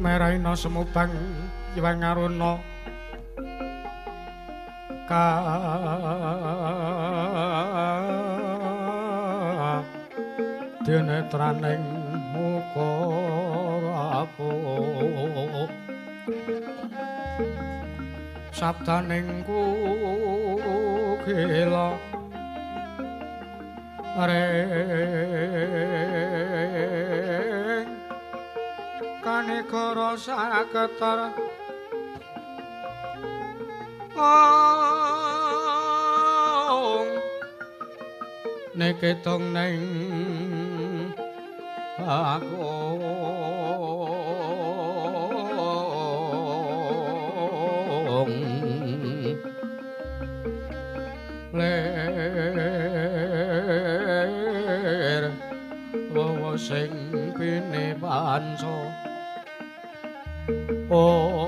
Meraina semubang Hyang Aruna ka dinetraning muka rapuh sabdaning kukila ring kanegara saketar ong neketung ning agung lir wawa sing pine panca ong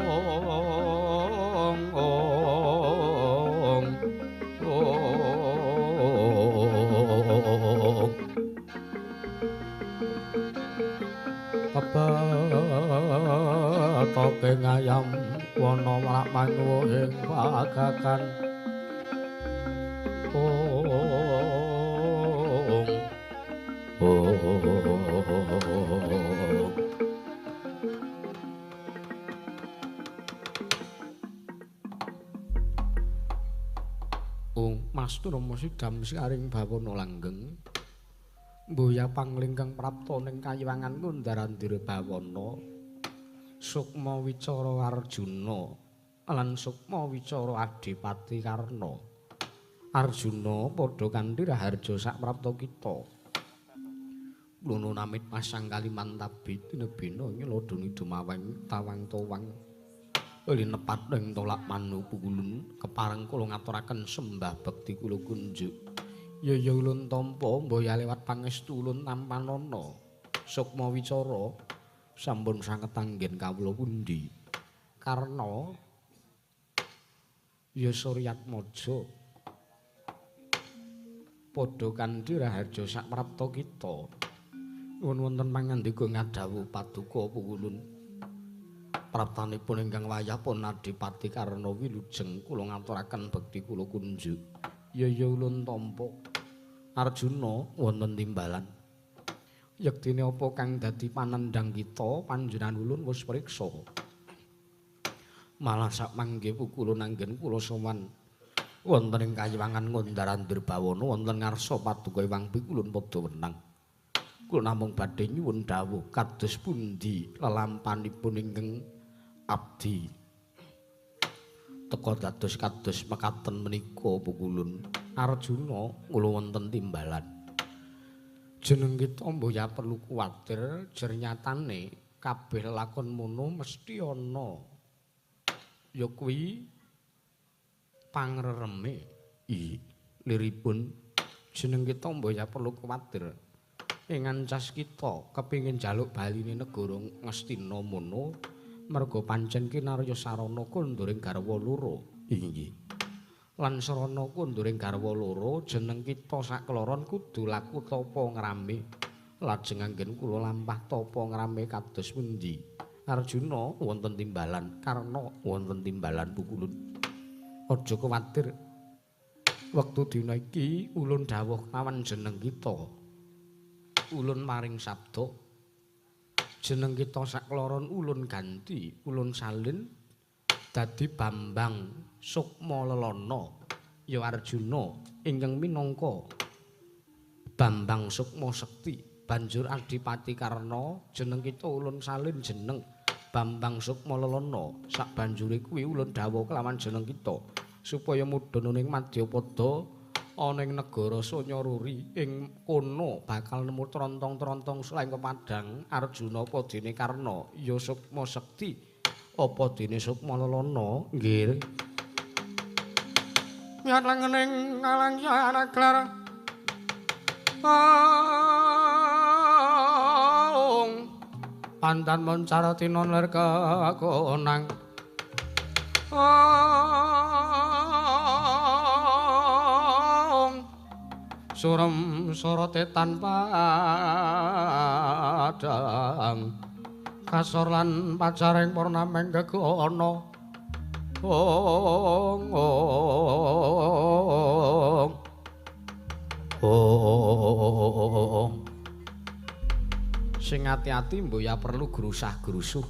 ong ong kepetoke ngayam wana mrak manyuwuhing pagagan ong ong. Mas Turama sidam saring bawana langgeng mboya panglingkang prapta ning kayiwangan Kundarandira bawana sukma wicara Arjuna lan sukma wicara Adipati Karna. Arjuna padha kanthi raharja saprapta kita. Luno namit pasang Kalimantabi tinebina nyelodoni dumaweng tawang towang linepat ing tolak manu pukulun kepareng kula ngaturaken sembah bekti kula kunjuk. Ya ya ulun tampa mbaya lewat pangestu ulun tampanana sukma wicara sampun sanget anggen kawula pundi. Karna ya Suryatmaja padha kanthi raharja saprapta kita. Nuwun wonten pangandika ngadhawuh paduka pukulun. Praptanipun ingkang wayah pun Adipati Karna wilujeng kula ngaturaken bekti kula kunjuk. Ya ya ulun tampa. Arjuna wonten timbalan. Yektine apa kang dadi panendhang kita panjenengan ulun wis priksa. Malah sak mangke pukulun anggen kula sowan wonten ing kayiwangan Kundarandir Bawana wonten ngarsa paduka Hyang Pikulun padha wenang. Kula namung badhe nyuwun dawuh kados pundi lelampanipun ingkang abdi teka dados kados mekaten menika pukulun. Arjuna kula wonten timbalan. Jeneng kita mboya perlu kuwatir jernyatane kabeh lakon mono mesti ana ya kuwi pangrereme. Liripun jeneng kita mboya perlu kuwatir ing ancas kita kepingin njaluk baline negara Ngastina mono merga pancen kinarya sarana konduring garwa loro. Inggih. Lan sarana konduring garwa loro jeneng kita sakloron kudu laku tapa ngrame. Lajeng anggen kula lampah tapa ngrame kados pundi? Arjuna wonten timbalan, Karna wonten timbalan pukulun. Aja kuwatir. Wektu dina iki ulun dawuh kawan jeneng kita. Ulun maring sabda jeneng kita sakloron ulun ganti, ulun salin dadi Bambang Sukma Lelana ya Arjuna ingkang minangka Bambang Sukma Sekti. Banjur Adipati Karna jeneng kita ulun salin jeneng Bambang Sukma Lelana. Sak banjure kuwi ulun dawuh kelawan jeneng kita supaya mudhun ning madyapada ana ing negara Sanyaruri ing kono bakal nemu trontong-trontong selain kepadang Arjuna apa dene Karna ya Sukma Sekti apa dene Sukma Lelana. Nggih. Miyat lengening ngalang yanaglar ong pandan moncara tinon lir kekonang surem sorote tanpa padang Kasor lan pacaring purnameng gegana. Ong ong ong. Sing ati-ati mboya perlu grusah-grusuh.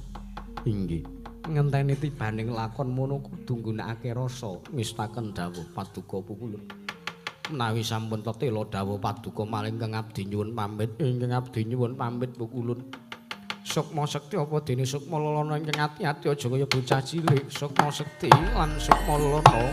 Inggih. Ngenteni tibaning lakon mono kudu nggunakake rasa ngestaken dawuh paduka pukulun. Menawi sampun tetela dawuh paduka maling kang abdi nyuwun pamit, ingkang abdi nyuwun pamit pukulun. Sukma Sekti apa dene Sukma Lelana ingkang ati-ati aja kaya bocah cilik. Sukma Sekti lan Sukma Lelana.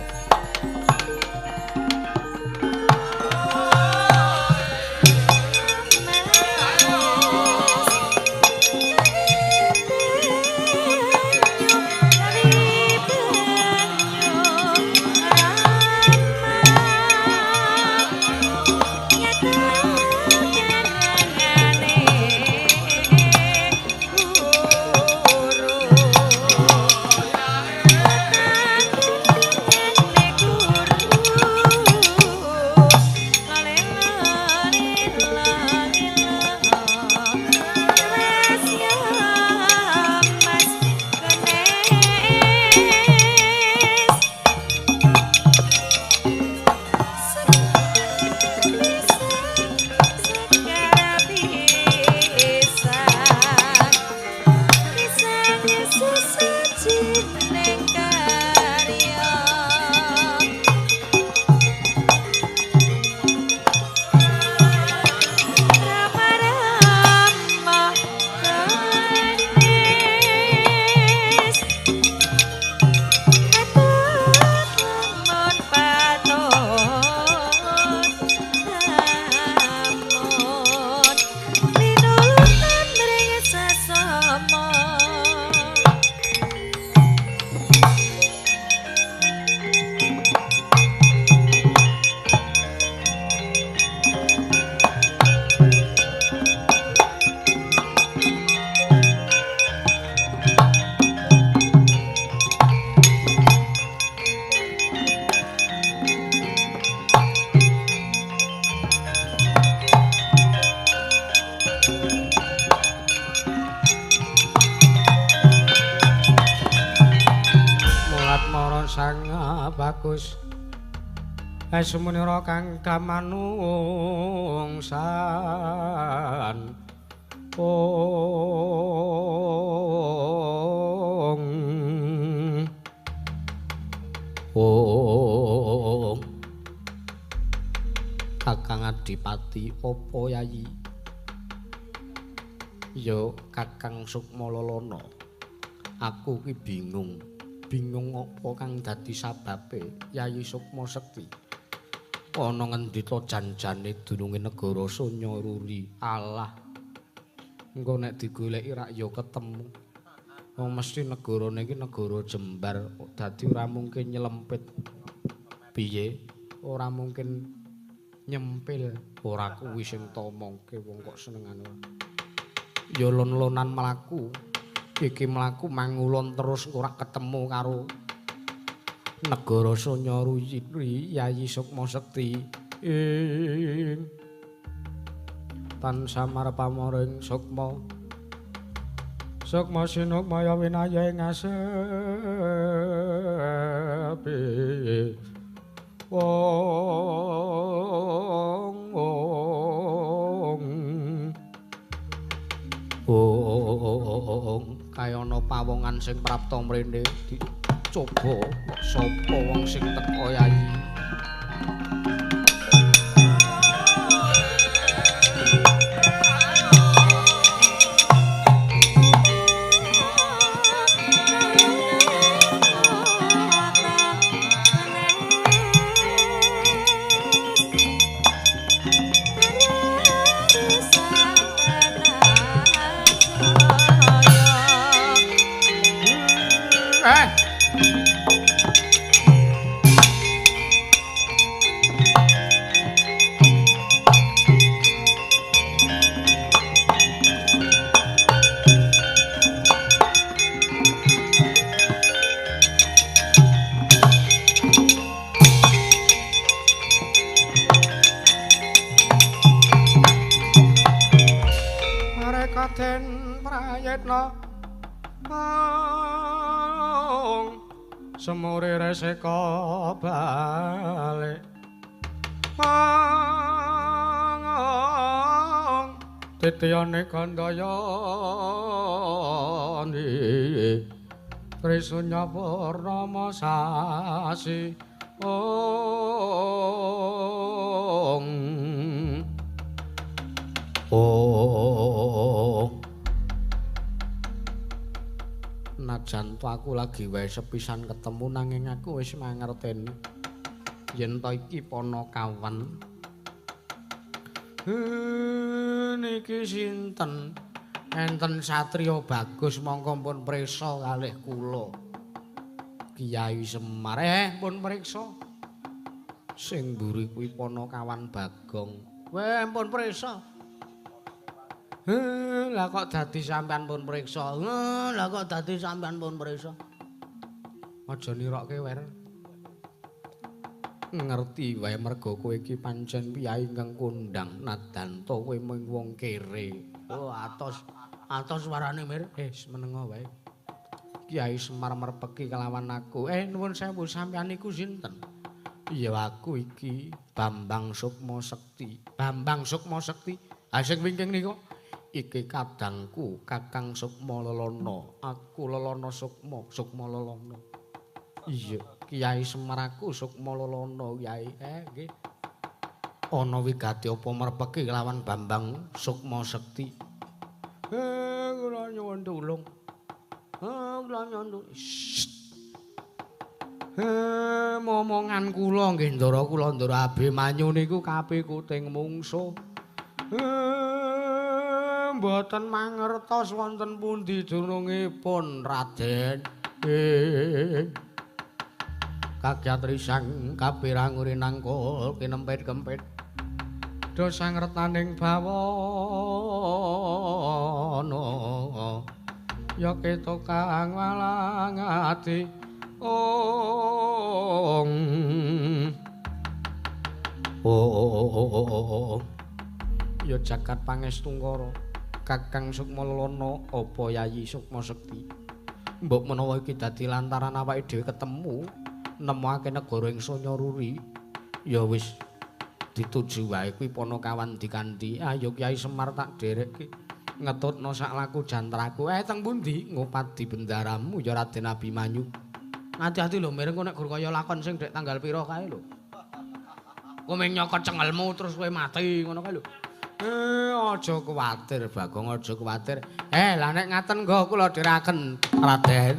Bagus. Sumunira kang kamanungsan. Ong ong. Kakang Adipati apa Yayi? Ya Kakang Sukma Lelana. Aku ki bingung. Bingung apa kang dadi sababe Yayi Sukma Sekti. Ana ngendi to jan-jane dununge negara Sunya Ruri. Alah. Engko nek digoleki rak ya ketemu. Wong mesti negarane iki negara jembar, dadi ora mungkin nyelempit. Piye? Ora mungkin nyempil. Ora kuwi sing tomongke wong kok senengane. Ya lon-lonan mlaku. Iki mlaku mangulon terus ora ketemu karo negara Sunya Ruri Yayi Sukma Sekti. Ing tan samar pamoring sukma. Sukma sinukmaya winaya ing asepi. Wong wong wong kaya ana pawongan sing prapta mrene dicoba sapa wong sing teka Yayi. Den Prayitna Semure reseka balik. Titiyane gandayani Trisunya purnama sasi. Ong ong. Najan to aku lagi wae sepisan ketemu nanging aku wis mangerteni yen to iki Panakawan. Niki sinten? Enten satriya bagus mongko pun priksa kalih kula. Kyai Semar, pun priksa. Sing mburi kuwi Panakawan Bagong. Weh, pun priksa. Lah kok dadi sampean pun priksa. Lah kok dadi sampean pun priksa. Aja nirokke wer. Ngerti wae merga kowe iki pancen piyai ingkang kondhang nadan to kowe mung wong kere. Oh, atos atos warane mir. Menengo wae. Kyai Semar merpeki kelawan aku. Nuwun sewu sampean niku sinten? Ya aku iki Bambang Sukma Sekti. Bambang Sukma Sekti. Ha sing wingking niku iki kadangku Kakang Sukma Lelana. Aku Lelana Sukma, Sukma Lelana. Iya, Kyai Semar aku Sukma Lelana, Kyai. Nggih. Ana wigati apa merpeki lawan Bambang Sukma Sekti? Kula nyuwun tulung. Kula nyuwun tulung. Momongan kula nggih ndara kula ndara Abimanyu niku kapikuting mungsuh. Mboten mangertos wonten pundi dunungipun Raden. Kagyat risang kapirang urinangkul kinempit-kempit. Do sangretaning bawana ya ketukang walang ati. Ong oh ya jagat pangestungkara Kakang Sukma Lelana apa Yayi Sukma Sekti. Mbok menawa iki dadi lantaran awake dhewe ketemu nemokake negara ing Sanyaruri ya wis dituju wae kuwi Panakawan dikanthi. Ayo Kyai Semar tak dherekke ngetutno sak laku jantraku. Teng pundi ngupadi bendaramu ya Raden Abimanyu. Ati-ati lho mireng kok nek gur kaya lakon sing dek tanggal pira kae lho. Kowe mung nyokot cengelmu terus kowe mati ngono kae lho. Aja kuwatir Bagong, aja kuwatir. Lah nek ngaten nggo kula dherekaken Raden.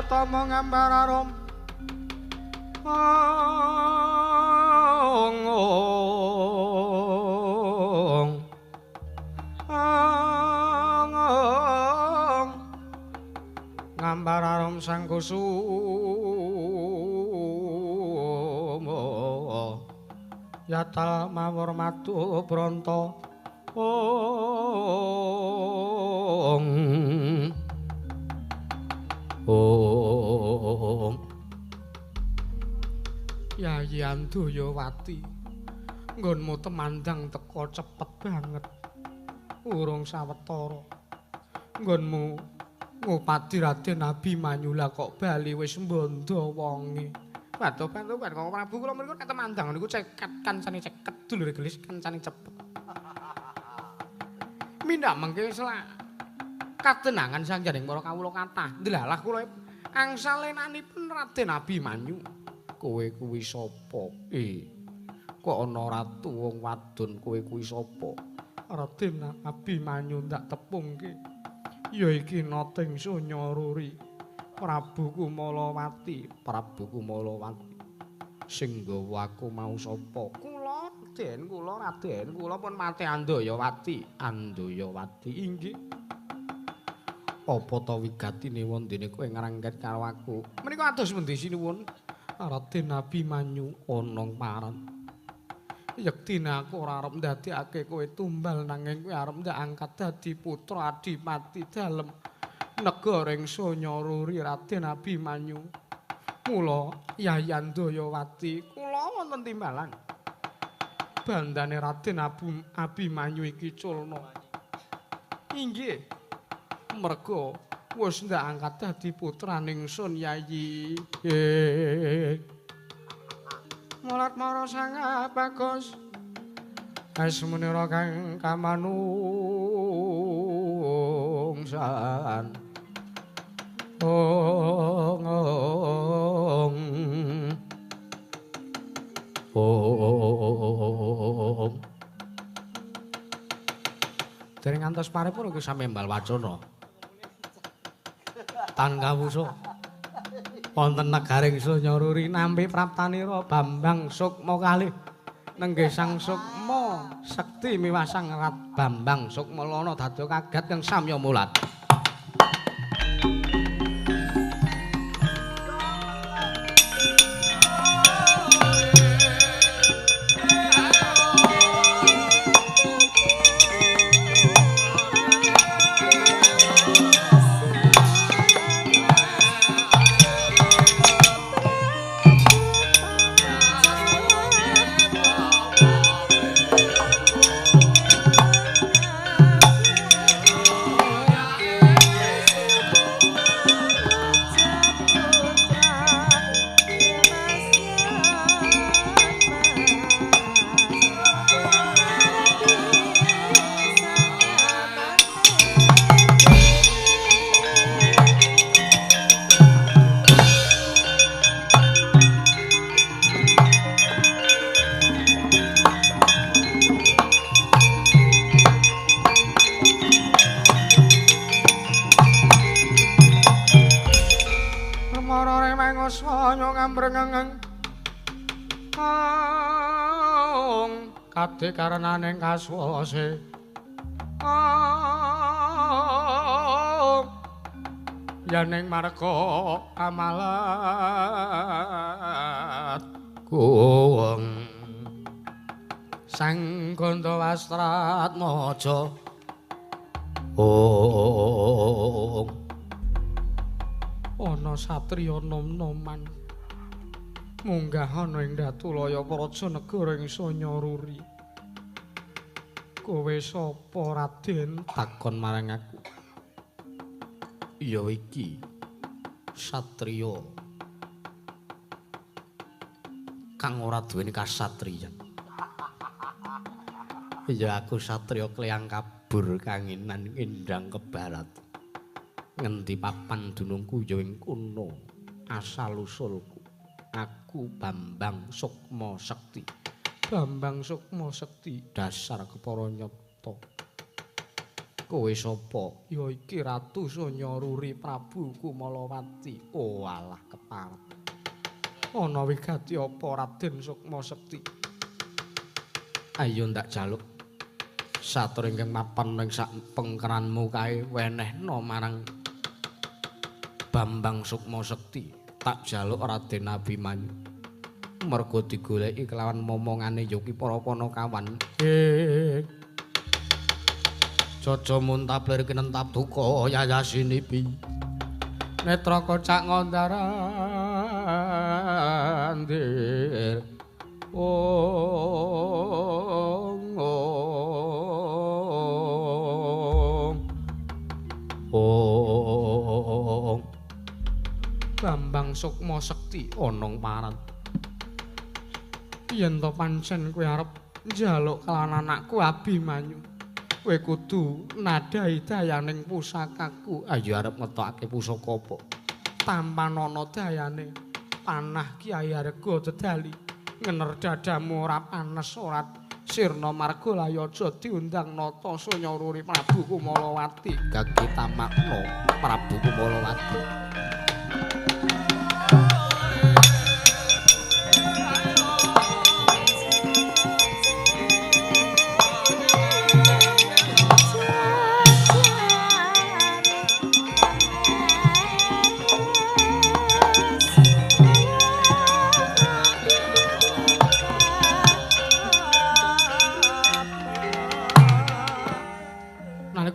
Tama ngambar arum. Ong ong ong ong ngambar arum sang kusumo yatal mawur madu bronto ong ong. Yayi Andayawati, nggonmu temandang teka cepet banget. Urung sawetara nggonmu ngupadi Raden Abimanyu lah kok bali wis mbondo wonge. Bantu-bantu ben kok Prabu kula mriku nek temandang niku ceket kancane ceket dulure gelis kancane cepet. Mindak mengke selak katenangan sangjaning para kawula kathah. Ndelalah kula angsal lenanipun Raden Abimanyu. Kowe kuwi sapa? Kok ana ratu wong wadon kowe kuwi sapa? Raden Abimanyu ndak tepungke. Ya iki nating Sunya Ruri. Prabu Kumalawati, Prabu Kumalawati. Sing nggawa aku mau sapa? Kula Raden, kula Raden, kula pun mate Andayawati. Andayawati inggih. Apa ta wigatine wondene kowe ngrangget karo aku? Menika ados pundi sinuwun? Raden Abimanyu ana paran. Yektine aku ora arep ndadekake kowe tumbal nanging kowe arep ndak angkat dadi putra adipati dalem negara ing Sunya Ruri Raden Abimanyu. Mula Yayi Andayawati kula wonten timbalan. Bandane Raden Abimanyu iki culna. Inggih. Merga wis ndak angkat dadi putraning sun Yayi. Mulat mara sang bagus. Asmunira kang kamanungsan. Ong ong ong. Dereng ngantos paripurna iku samembal wacana. Tan kawusa wonten negaring Sunya Ruri nampi praptanira Bambang Sukma kalih nenggih Sang Sukma Sekti miwah Sang Rat Bambang Sukma Lana dadi kaget kang samya mulat. Kade karenaning kaswase yaning marga amalat kuweng Sang Gandawastratmaja ong ana satriya nom-noman munggah ana ing Datulaya Praja negara ing Sunya Ruri. Kowe sapa Raden? Takon marang aku. Ya iki satriya kang ora duweni kasatriyan. Ya aku satriya kleyang kabur kanginan ngendang ke barat. Ngendi papan dunungku ya ing kono asal usulku. Aku Bambang Sukma Sekti. Bambang Sukma Sekti dasar kepara nyata. Kowe sapa? Ya iki Ratu Sanyaruri Prabu Kumalawati. Oh alah keparep. Ana wigati apa Raden Sukma Sekti? Ayo ndak jaluk satur ingkang mapan ing sak pengkeranmu kae wenehna marang Bambang Sukma Sekti. Tak jaluk Raden Abimanyu. Mergo digoleki kelawan momongane Yogi para Panakawan. Jaja muntablir kinentap duka yayasinipi. Netra kocak ngondarandir. Ong ong ong. Bambang Sukma Sekti onong parat. Yen to pancen kowe arep njaluk kelawan anakku Abimanyu, kowe kudu nadhahi dayaning pusakaku. Ayo arep ngetokake pusaka apa? Tampanana dayane panah Kyai Arga Dedali ngener dadamu ora panes ora sirna marga layo aja diundang nata Sanyaruri Prabu Kumalawati. Gage tamakna Prabu Kumalawati.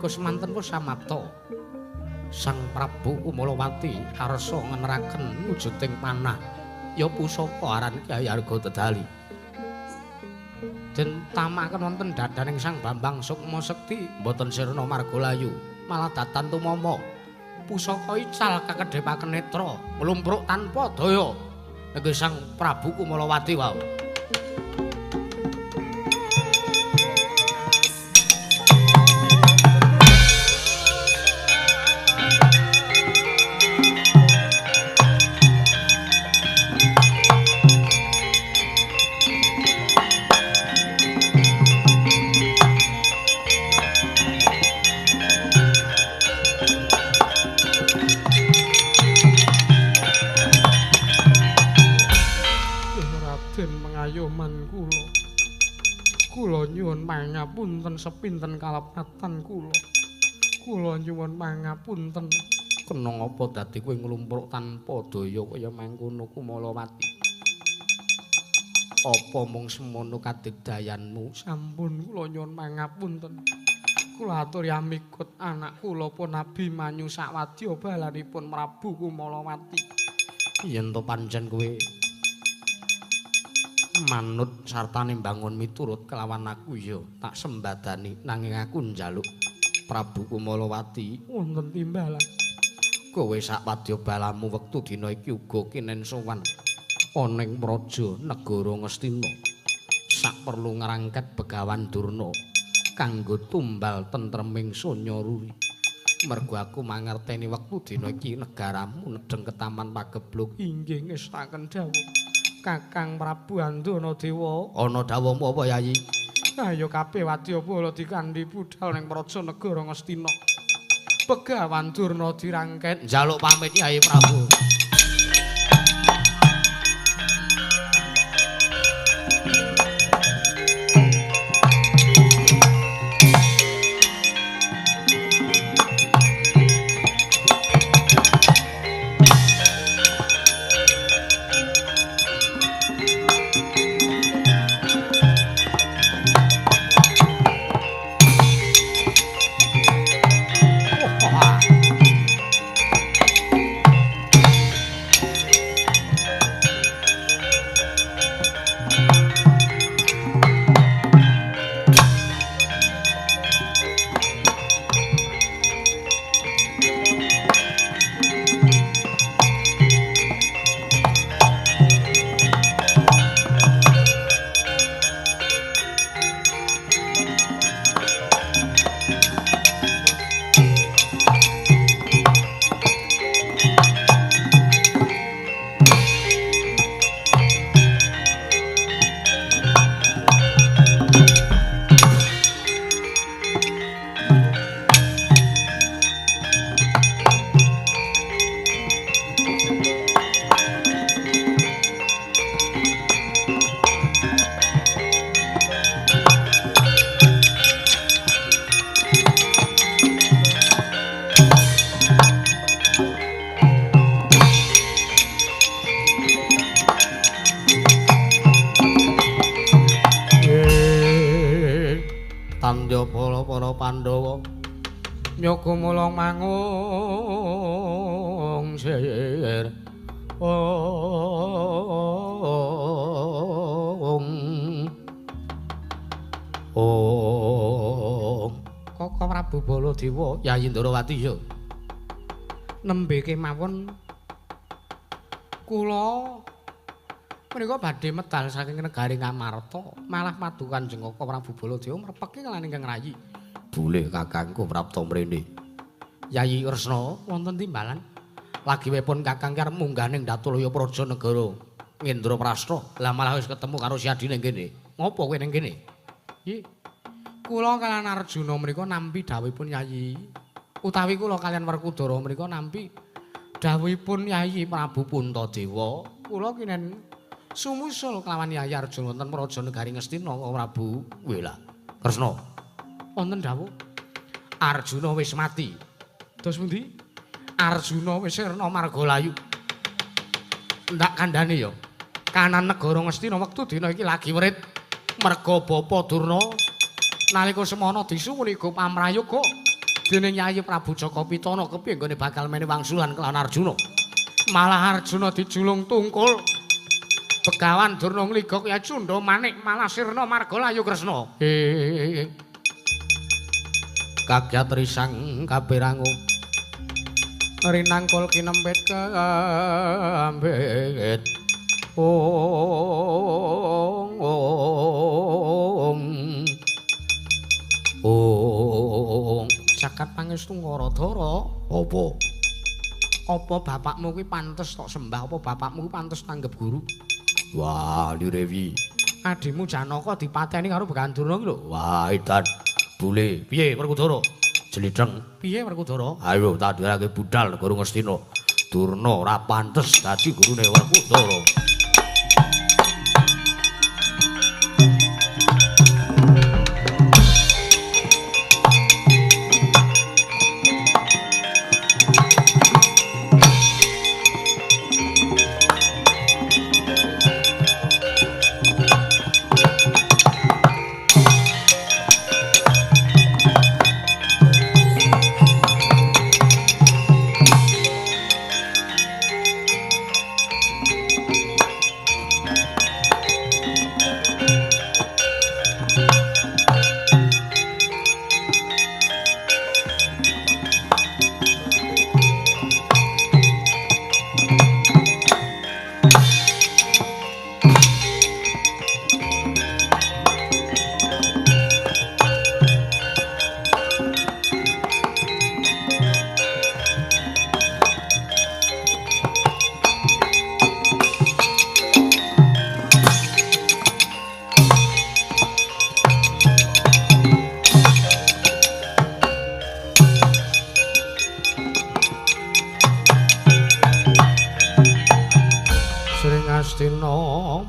Semanten pun samapta Sang Prabu Kumalawati arsa ngeneraken wujuding panah ya pusaka aran Kyai Arga Dedali. Den tamaken wonten dadaning Sang Bambang Sukma Sekti mboten sirna marga layu malah datan tumama. Pusaka ical kakedhepaken netra mlumpruk tanpa daya nggih Sang Prabu Kumalawati wau. Pangapunten sepinten kalepatan kula. Kula nyuwun pangapunten. Kena ngapa dadi kowe nglumpruk tanpa daya kaya mangkono Kumalawati? Apa mung semono kadigdayanmu? Sampun kula nyuwun pangapunten. Kula aturi amikut anak kula pun Abimanyu sawadya balanipun Prabu Kumalawati. Yen to pancen kowe manut sartane mbangun miturut kelawan aku ya tak sembadani, nanging aku njaluk Prabu Kumalawati wonten timbalan. Kowe sak wadya balamu wektu dina iki uga kinen sowan ana ing praja negara Ngastina. Sak perlu ngrangket Begawan Durna kanggo tumbal tentreming Sanyaruri. Mergo aku mangerteni wektu dina iki negaramu nedheng ketaman pagebluk. Inggih ngestaken dawuh Kakang Prabu Andana Dewa. Ana dawuhmu apa Yayi? Ayo kabeh wadyabala dikandhi budhal ning praja negara Ngastina. Begawan Durna dirangket. Njaluk pamit Yayi Prabu. Nyogo mulung mangung sir. Ong. Ong. Koko Prabu Baladewa, Yayi Ndrawati ya. Nembe kemawon kula menika badhe medal saking negari Ngamarta, malah madu Kanjeng Koko Prabu Baladewa mrepeki lan ingkang rayi. Boleh kakangku prapta mrene. Yayi Kresna wonten timbalan. Lagi wepun kakang arep munggah ning Datulaya Praja Negara Ngendraprasta. Lah malah wis ketemu karo si adine kene. Ngopo kowe ning kene? Nggih. Kula kalian Arjuna menika nampi dawuhipun Yayi. Utawi kula kalian Werkudara menika nampi dawuhipun Yayi Prabu Puntadewa. Kula kinen sumusul kelawan Yayi Arjuna wonten Praja Negari Ngastina Prabu. Wela. Kresna. Wonten dawuh Arjuna wis mati. Terus pundi? Arjuna wis sirna marga layu. Ndak kandhane ya. Kanan negara Ngastina wektu dina iki lagi writ merga Bapa Durna nalika semana disuwuni go pamrayoga dening Yayi Prabu Jaka Pitana kepiye nggone bakal mene wangsulan kelawan Arjuna. Malah Arjuna dijulung tungkul. Begawan Durna ngligok ya cundha manik malah sirna marga layu Kresna. Kagyat risang kaberangu rinangkul kinempit kambit. Ong ong ong. Jagat pangestu Ngaradara. Apa? Apa bapakmu kuwi pantes tok sembah? Apa bapakmu kuwi pantes tanggep guru? Wah, Lirewi. Adimu Janaka dipateni karo Begawan Durna ki lho. Wah, edan. Bule, piye Werkudara? Jlidheng. Piye Werkudara? Ayo tak dirake budal negara Ngastina. Durna ora pantes dadi gurune Werkudara.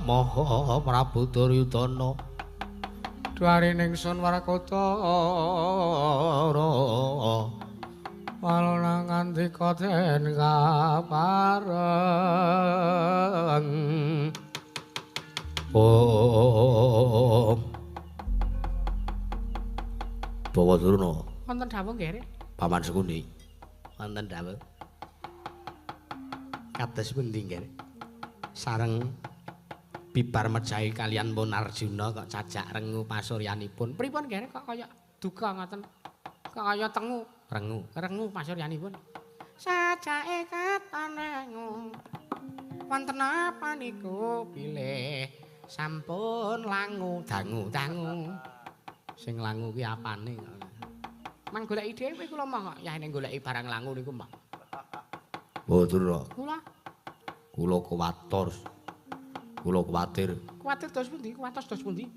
Maha Prabu Duryudana dwarining sun Werkudara walona ngandika den kapareng. Om Bawa Durna. Wonten dawuh nggih, Paman Sekundi. Wonten dawuh. Kados pundi nggih? Sareng bibar mejahi kalian Pun Arjuna kok cajak rengu pasuryanipun. Pripun nggih kok kaya duka ngoten? Kok kaya tengu, rengu, rengu pasuryanipun. Sajake katon rengu. Wonten apa niku bilih sampun langu dangu dangu. Sing langu ki apane kok. Mang goleki dhewe kula mah kok yahene goleki barang langu niku mah. Mboten lho. Kula kula kuwatir. Kula kuwatir. Kuwatir dos pundi? Kuwatos dos pundi?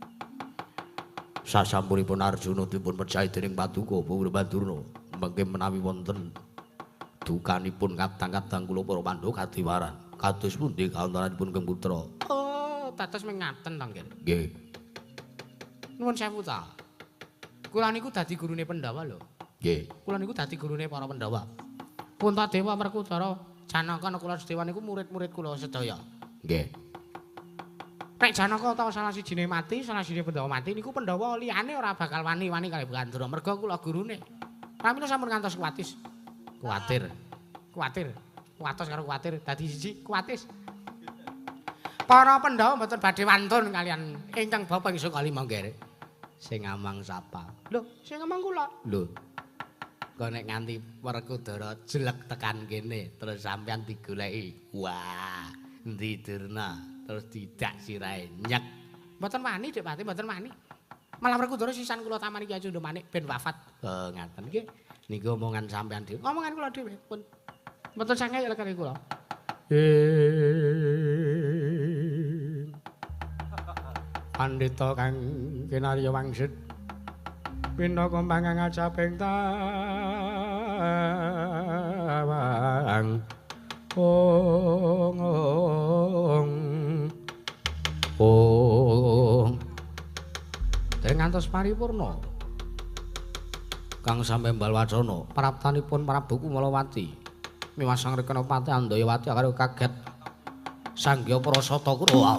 Sasampunipun Arjuna dipun pejahi dening Paduka Bapak Durna, mengke menawi wonten dukanipun kadang-kadang kula para Pandhawa kadiwaran. Kados pundi kawontenanipun Kang Putra? Oh, dados mengaten to nggih. Nggih. Nuwun sewu ta. Kula niku dadi gurune Pandhawa lho. Nggih. Kula niku dadi gurune para Pandhawa. Puntadewa Werkudara, Janaka Nakula Sadewa niku murid-murid kula sedaya. Nggih. Nek Janaka utawa salah sijine mati, salah sijine Pandhawa mati niku Pandhawa liyane ora bakal wani-wani kali Gandra merga kula gurune. Pramila sampun ngantos kuwatis. Kuwatir. Kuwatir. Kuwatos karo kuwatir dadi siji kuwatis. Para Pandhawa mboten badhe wantun kaliyan ingkang bapa ing Sukalima nggih. Sing amang sapa? Lho, sing amang kula. Lho. Kok nek nganti Werkudara jelek tekan kene terus sampean digoleki. Wah, endi Durna? Terus didak sirahe nyek. Mboten wani, Dik Pati, mboten wani. Malah Werkudara sisan kula tamani Kyai Cundhamanik ben wafat. Oh, ngaten nggih. Niku omongan sampean dhewe. Omongan kula dhewe pun. Mboten sange kali kula. Pandhita kang kinarya wangsit pinaka mangang acaping tawang ong ong ong dereng ngantos paripurna kang sampe mbal wacana praptanipun Prabu Kumalawati miwah Sang Rekana Patih Andayawati karo kaget Sanggya Prasata Kurawa.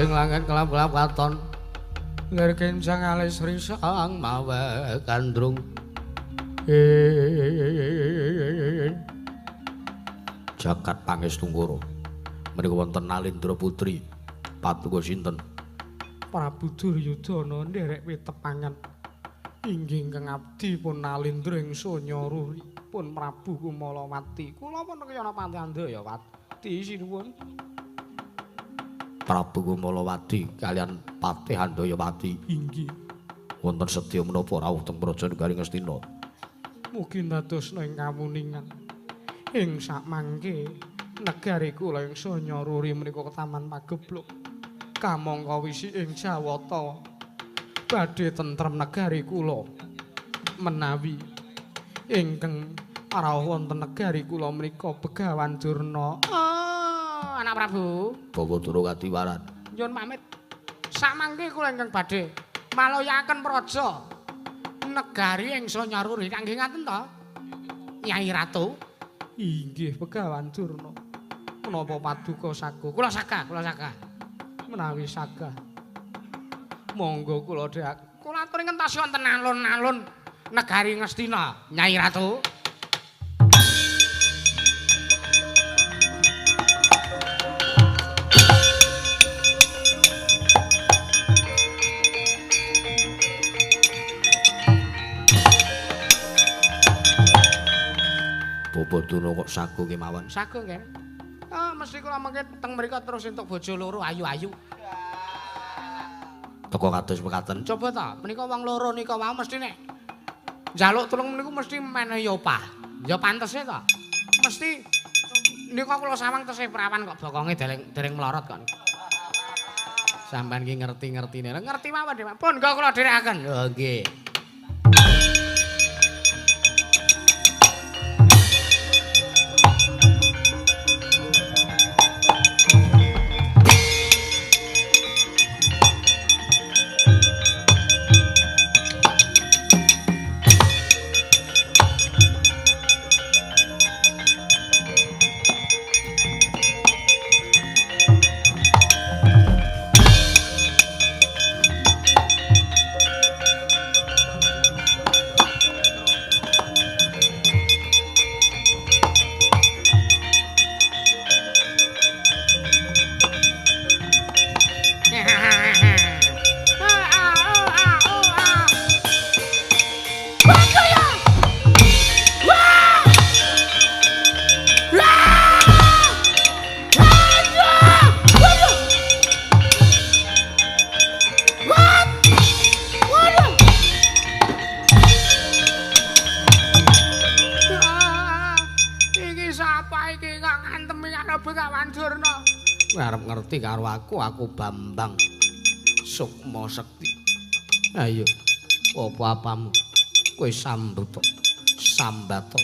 Langit kelap-kelap katon lir kencang alis risang mawe gandrung jagat pangestu ngoro menika wonten Nalindra putri patuko sinten Prabu Duryudana nderek witepangan inggih ingkang abdi pun Nalindra ing sonya ruri pun Prabu Kumalawati kula pun kayana Patih Andayawati sinuwun. Prabu Kumalawati kalian Patih Andayawati inggih wonten sedya menapa rawuh teng Praja Negari Ngastina. Mugi ndadosna ing kawuningan ing sakmangke negari kula ing Sanya Ruri menika ketaman pagebluk kamangka wisi ing Jawata badhe tentrem negari kula menawi ingkang rawuh wonten negari kula menika Begawan Durna. Oh, anak Prabu Bawa Dura kadiwaran nyuwun pamit sakmangke kula ingkang badhe maloyaken praja negari ing Sanya Ruri kangge ngaten to Nyai Ratu. Inggih Begawan Durna. Menapa paduka sago? Kula saga, kula saga. Menawi saga monggo kula dheak. Kula aturi ngentosi wonten alun-alun negari Ngastina Nyai Ratu. Bapak Durna kok sago kemawon? Sago nggih. Ah mesti kula mengke teng mriku terus entuk bojo loro ayu-ayu. Teko kados mekaten. Coba ta, menika wong loro nika wau mesti nek njaluk tulung niku mesti menehi opah. Ya pantese ta. Mesti nika kula sawang tesih prawan kok bokonge dereng melorot kok. Sampeyan ki ngerti-ngertine. Ngerti mawon, Dik. Pun kok kula dherekaken. Oh nggih. Begawan Durna? Kowe arep ngerti karo aku, aku Bambang Sukma Sekti. Ayo, apa-apamu? Kowe sambuta, sambata.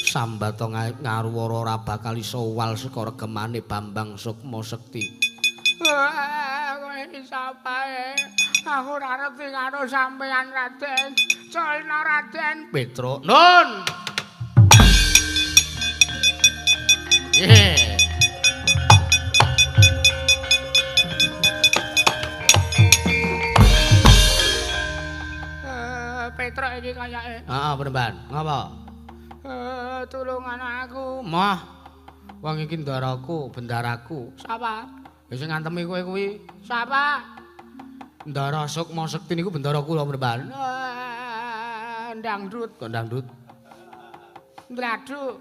Sambata ngaruwara ora bakal iso uwal saka regemane Bambang Sukma Sekti. Kowe iki sapa? Aku ora ngerti karo sampeyan Raden. Culna Raden. Petruk. Nun. Yeah. Petruk iki kayake. Heeh, Penemban. Ngapa? Tulungan aku. Mah. Wong iki ndaraku, bendaraku. Sapa? Ya sing ngantemi kowe kuwi. Sapa? Ndara Sukma Sekti niku bendara kula, Penemban. Dangdut. Kok dangdut? Ndladuk.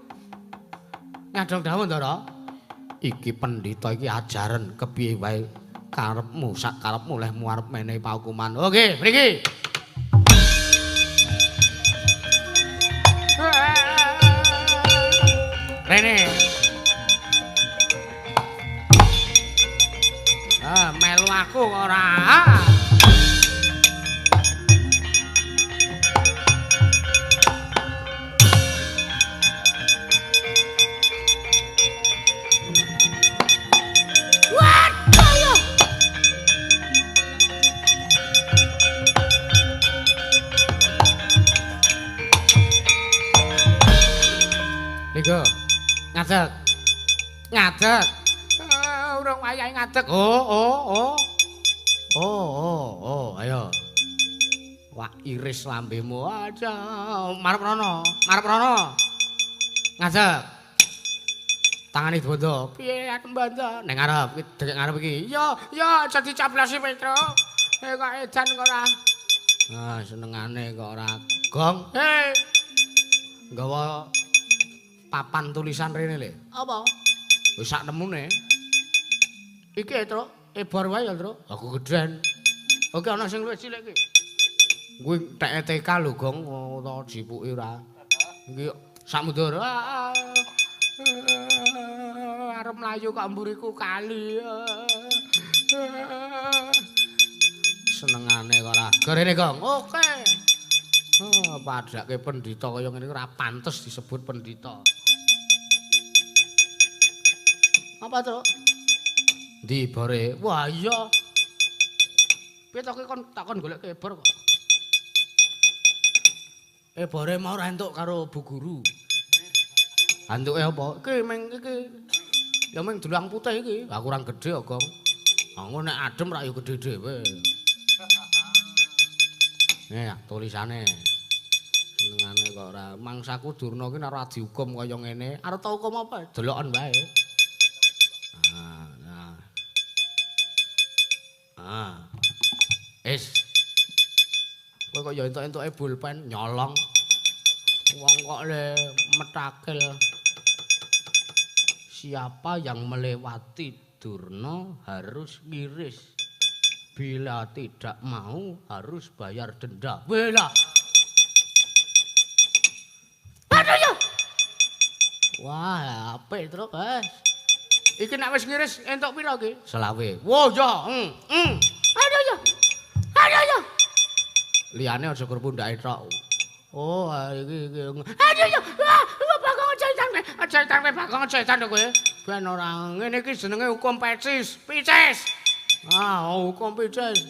Nyadong dawuh, Ndara. Iki pendhita iki ajaran kepiye wae karepmu, sak karepmu lehmu arep menehi paukuman. Oke, mriki. Rene. Ah, melu aku ora. Waduh ya. Niku. Ngadeg. Ngadeg. Urung wayahe ngadeg. Oh, oh, oh. Oh, oh, oh, ayo. Wah, iris lambemu aja. Marep rono, marep rono. Ngadeg. Tangane dibondo. Piye aku mbondo? Ning ngarep, iki dekek ngarep iki. Yo, yo aja dicablasi Petruk. Kok edan kok ora. Ah, senengane kok ora gong. Hei. Nggawa papan tulisan rene le. Apa? Wis sak nemune. Iki, Truk, ebor wae ya, Truk. Aku gedhen. Oke, ana sing luwih cilik iki. Kuwi teke TK lho, Gong, ora jipuki ora. Iki sak mundur. Arep mlayu kok mburiku kali. Senengane kok ora. Gorene, Gong. Oke. Oh, padake pendhita kaya ngene ora pantes disebut pendhita. Apa, Truk? Ndi bore? Wah, iya. Piye to ki kon takon golek ebor kok. Ebore mau ora entuk karo Bu Guru. Antuke apa? Iki meng iki. Ya meng dulang putih iki. Lah kurang gedhe kok, Gong. Aku nek adem rak ya gedhe dhewe. Nih, tulisane. Senengane kok ora mangsaku Durna ki nek ora dihukum kaya ngene, arep ta hukum apa? Deloken wae. Ah, nah. Ah. Es. Kowe kok ya entuk-entuke pulpen nyolong. Wong kok le metakil. Siapa yang melewati Durna harus ngiris. Bila tidak mau harus bayar denda. Bela. Aduh ya. Wah, apik, Truk, Bas. Iki nek wis ngiris entuk pira iki? 25. Wah, ya. Aduh ya. Aduh ya. Liyane aja kur pundhake tok. Oh, iki iki. Aduh ya. Wah, Bagong aja edan kowe. Aja edan kowe, Bagong aja edan kowe. Ben ora ngene iki jenenge hukum pecis. Picis. Ah, hukum picis.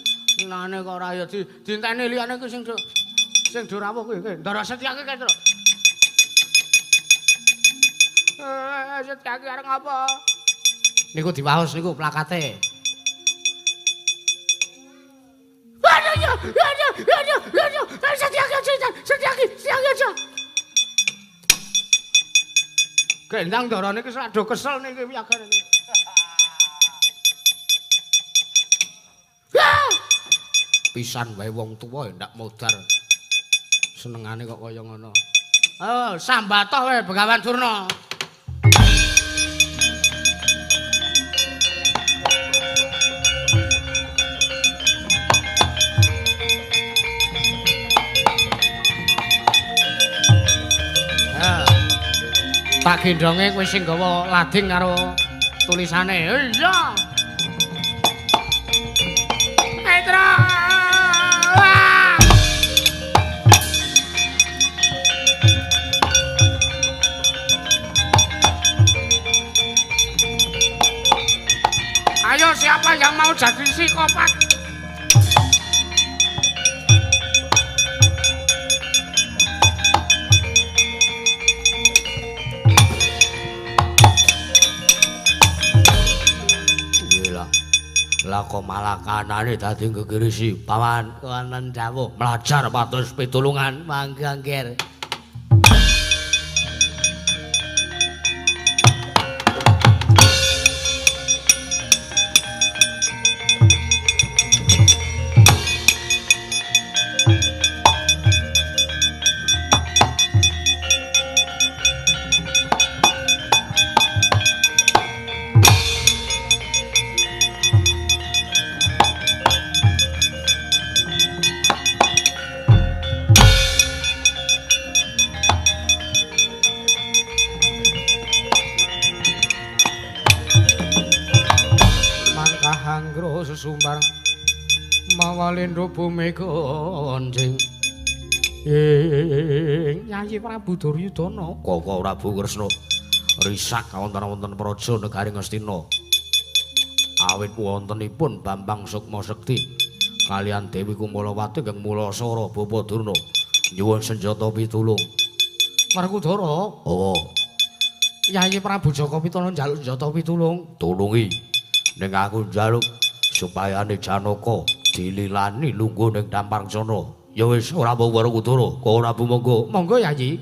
Nane kok ora ya dienteni liyane iki sing do rawuh kuwi. Ndara Setyaki kae, Truk. Setyaki arep ngapa? Niku diwaos niku plakate. Aduh ya, aduh, aduh, aduh. Setyaki aja, Setyaki, Setyaki aja. Gendang ndarane iki sak do kesel niki piyagane iki. Pisan wae wong tuwa ndak modar. Senengane kok kaya ngono. Oh, sambatoh wae Begawan Durna. Tak gendonge kowe sing gawa lading karo Tulisane. Iya. Petra. Ayo siapa yang mau jadi psikopat? Gila. Lah kok malah kanane dadi gegirisi. Paman, wonten dawuh mlajar pados pitulungan mangga ngger. Sumbar mawalendra bumi gonjing ing Yayi Prabu Duryudana Koko Prabu Kresna risak wonten-wonten praja negari Ngastina awit wontenipun Bambang Sukma Sekti kalian Dewi Kumalawati ingkang mulasara Bapa Durna nyuwun senjata pitulung. Werkudara. Oh. Yayi Prabu Jaka Pitana njaluk senjata pitulung. Tulungi ning aku njaluk supayane Janaka dililani lungguh ning Dampar Cana. Ya wis ora mung Werkudara, kok ora monggo. Monggo Yayi.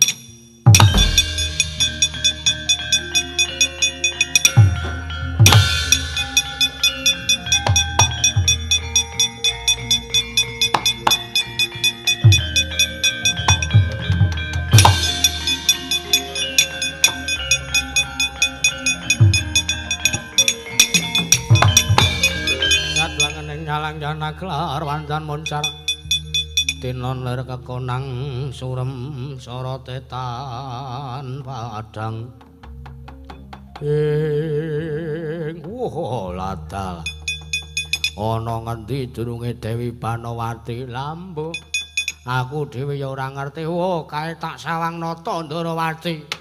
Jana klar wandan moncar tinon lir kekonang surem sorote tan padang ing wuh ladal ana ngendi durunge Dewi Banowati lambu aku dhewe ya ora ngerti wuh kae tak sawang nata Ndarawati.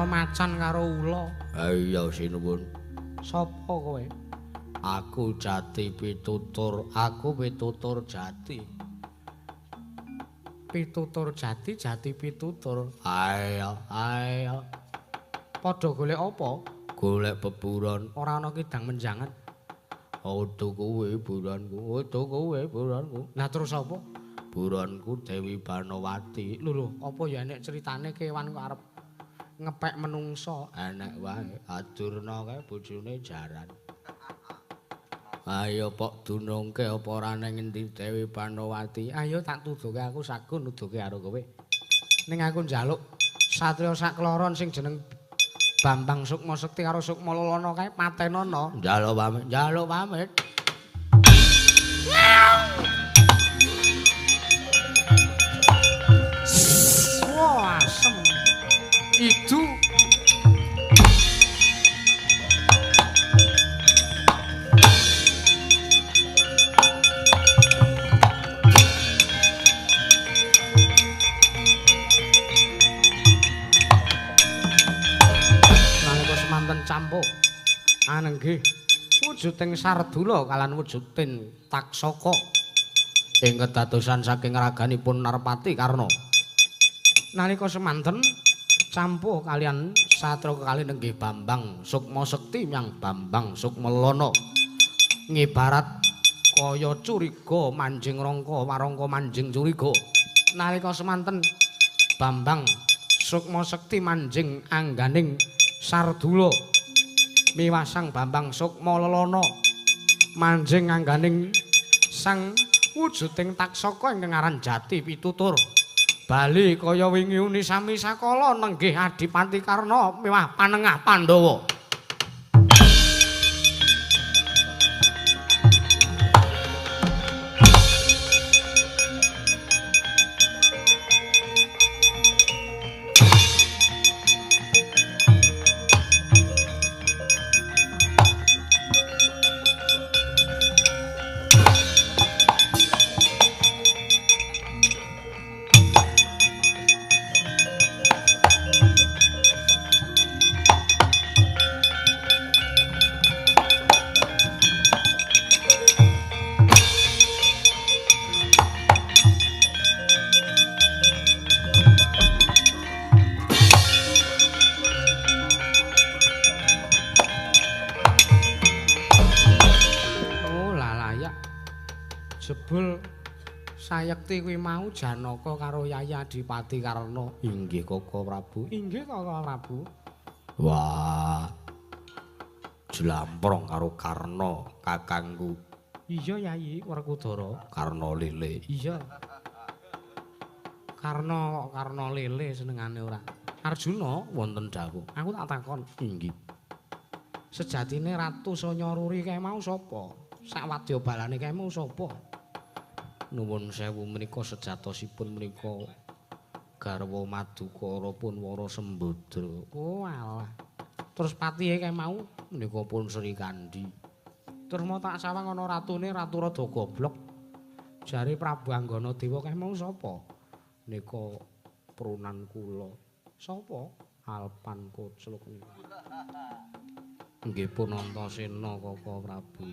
Macan karo ula. Iya sinuwun. Sapa kowe? Aku Jati Pitutur, aku Pitutur Jati. Pitutur Jati, Jati Pitutur. Ayo, ayo. Padha golek apa? Golek beburon. Ora ana kidang menjangan. Udu kuwi buronku, udu kuwi buronku. Lah terus apa? Buronku Dewi Banowati. Lho lho, apa ya enek critane kewan kok arep ngepek menungso? Enek wae, Adurna kae bojone jaran. Ayo pok dunungke apa ora ning endi Dewi Banowati? Ayo tak tuduhke, aku sagun nuduhke karo kowe. Ning aku njaluk satriya sakloron sing jeneng Bambang Sukma Sekti karo Sukma Lelana kae patenono. Njaluk pamit, njaluk pamit. Wah, asem. Itu nalika semanten campuk anenggih wujuding Sardula kalan wujuding Taksaka ing kedadosan saking raganipun Narpati Karna. Nalika semanten campuh kalian satra kali nenggih Bambang Sukma Sekti yang Bambang Sukma Lelana ngibarat kaya curiga manjing rangka warangka manjing curiga. Nalika semanten Bambang Sukma Sekti manjing angganing Sardula miwasang Bambang Sukma Lelana manjing angganing sang wujuding Taksaka ingkang aran Jati Pitutur. Bali kaya wingi uni sami sakala nenggih Adipati Karna miwah panengah Pandhawa. Jebul sayekti kuwi mau Janaka karo Yayi Adipati Karna. Inggih Kaka Prabu. Inggih Kaka Prabu. Wah. Jlamprong karo Karna kakangku. Iya Yayi Werkudara. Karna Lele. Iya. Karna kok Karna Lele senengane ora. Arjuna wonten dawuh. Aku tak takon. Inggih. Sejatine Ratu Sanyaruri kae mau sapa? Sak wadya balane kae mau sapa? Nuwun sewu menika sejatosipun menika garwa Madukara pun Wara Sembadra. Oh alah. Terus patihe kae mau menika pun Srikandhi. Terus mau tak sawang ana ratune ratu rada goblok. Jare Prabu Anggana Dewa kae mau sapa? Nika prunan kula. Sapa? Alpan Kocluk niku. Nggih pun Antasena Kaka Prabu.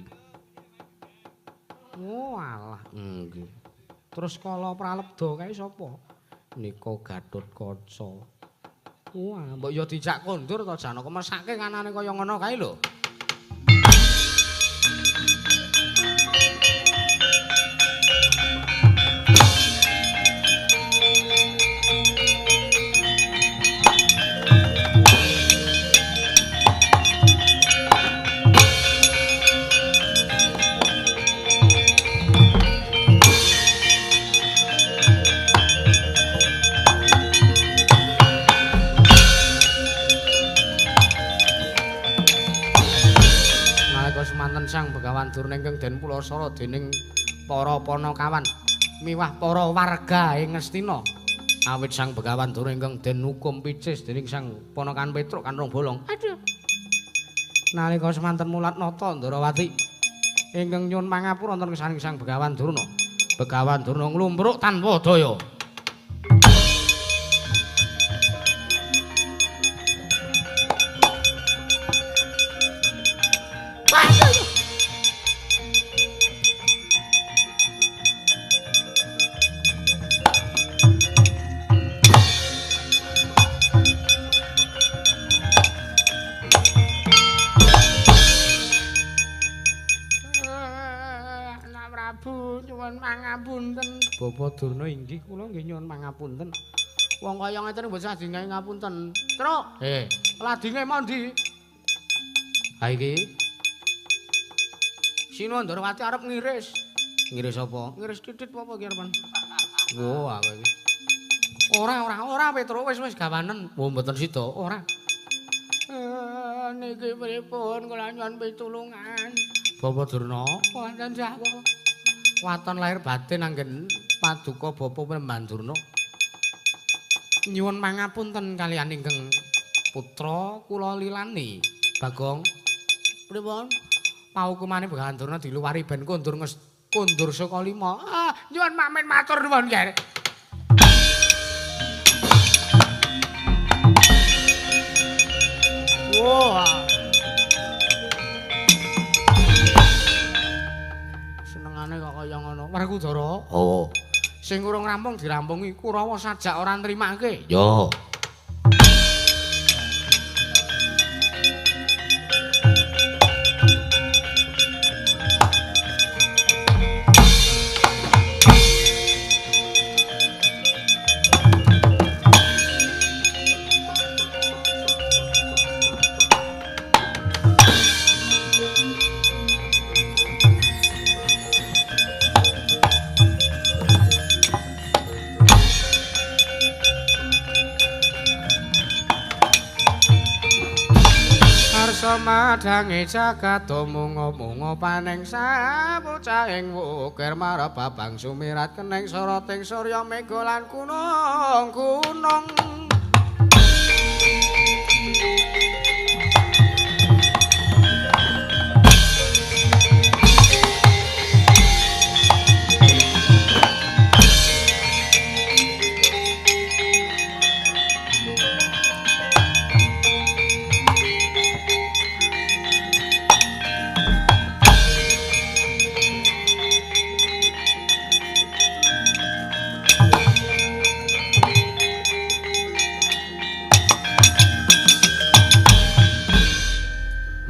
Oh alah, nggih. Terus kala pralebda kae sapa? Nika Gathotkaca. Wah, mbok ya dijak kondur to Janaka, mesake kanane kaya ngono kae lho. Sang Begawan Durna ingkang den pulasara dening para panakawan miwah para warga ing Ngastina. Awit Sang Begawan Durna ingkang den hukum picis dening Sang Ponakan Petruk Kanrong Bolong. Aduh. Nalika semanten mulat nata Ndrawati ingkang nyuwun pangapura wonten kesaning Sang Begawan Durna. Begawan Durna nglumbruk tanpa daya. Bapak Durna inggih kula nggih nyuwun pangapunten. Wong kaya ngeten mboten sah dingahe ngapunten. Truk, he, ladinge mondi? Ha iki. Sinuwun Ndrawati arep ngiris. Ngiris apa? Ngiris titit apa ki arepan? Wo, aku iki. Ora, ora, ora Petruk wis wis gawanen. Wo mboten sida, ora. Niki pripun kula nyuwun pitulungan. Bapak Durna, wonten jawah. Waton lahir batin anggen paduka Bapa Prembandurna. Nyuwun pangapunten kaliyan ingkang putra kula lilani. Bagong, pripun? Paukumane Begawan Durna diluwari ben kondur kondur saka lima. Ah, nyuwun pamit matur nuwun, Ger. Wah. Senengane kok kaya ngono. Werkudara. Oh. Sing urung rampung dirampungi, Kurawa sajak ora nrimake. Yo. Madhange jagat munga-munga paning sabocahing wukir marep babang sumirat kening soroting surya mega lan gunung-gunung.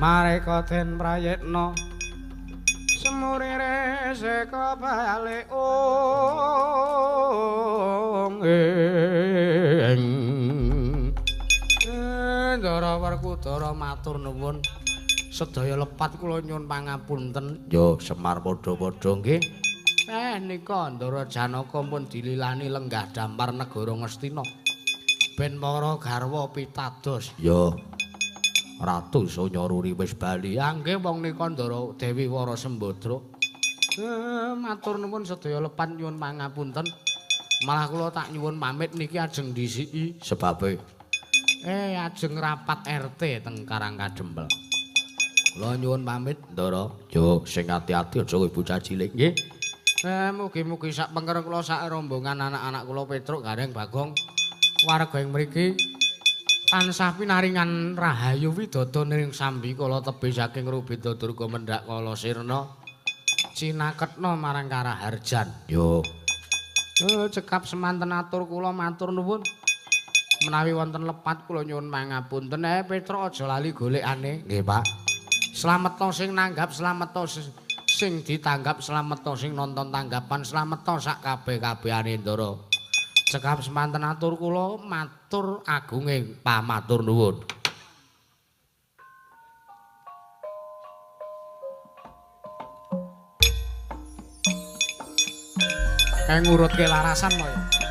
Mareka den prayitna semurire seka balik ong ing Ndara Werkudara matur nuwun sedaya lepat kula nyuwun pangapunten. Yo Semar padha-padha nggih. Nika Ndara Janaka pun dililani lenggah dampar negara Ngastina ben para garwa pitados. Yo Ratu Sanyaruri wis bali. Nggih wong nika Ndara Dewi Wara Sembadra. Matur nuwun sedaya lepat nyuwun pangapunten. Malah kula tak nyuwun pamit niki ajeng dhisiki sebabe ajeng rapat RT teng Karang Kadempel. Kula nyuwun pamit Ndara. Yo sing ati-ati aja kowe bocah cilik nggih. Mugi-mugi sak pengker kula sak rombongan anak-anak kula Petruk Gareng Bagong warga ing mriki tansah pinaringan rahayu widodo ning sambi kala tebih saking Rubeda Durga mendhak kala sirna cinaketna marang Karaharjan. Yo. Cekap semanten atur kula matur nuwun. Menawi wonten lepat kula nyuwun pangapunten. Petruk aja lali golekane. Nggih, Pak. Slametna sing nanggap, slametna sing ditanggap, slametna sing nonton tanggapan, slametna sak kabeh-kabehane Ndara. Cekap semanten atur kula matur agunging pamatur nuwun. Kayak ngurutke larasan kaya.